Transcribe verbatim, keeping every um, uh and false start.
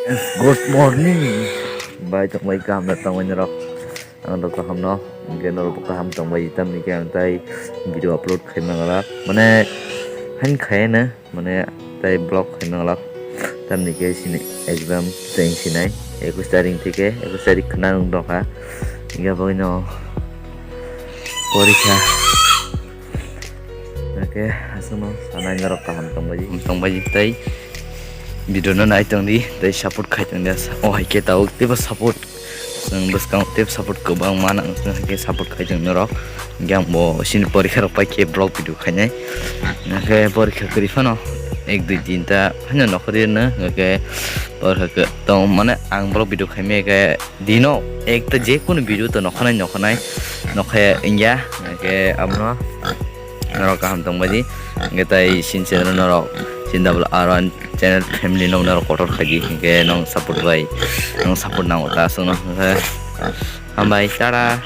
Good morning. Bai tongbai kaham na tongbai norok. Ang rok kaham no. Hingke norok bo kaham tongbai tamni ke ang tai video upload khai mangalak. Mane hain khai na mane tai vlog khai mangalak. Tamni ke sini exam teng sinai. Ekus tarik theke ekus tarik khna nung doka. Hingke bagwi no porikha. Hingke aswkno sanai norok kaham tongbai. Tongbai tai. Video no nai tongdi, tei support khai tongdi. O hai khe tabuk teibo support, chwng bwskang teibo support kwbangma nang, chwng hai khe support khai tong norok. Hingke ang bo sini porikha rok pai khe vlog video khainai. Hingke porikha kwrwi phano ek dui din ta phano nokhorwi rwno, hingke porikha khe tong mane ang vlog video khaimai khe dino ekta je kunu video to nokhanai nokhanai nokhaya wngya, hingke abono norok kaham tongbaidi, hingke tai sini channel norok sini double R one channel family no norok kotor khaidi, hingke nong support bai, nong support nango ta aswkno, hingke hambai, tara.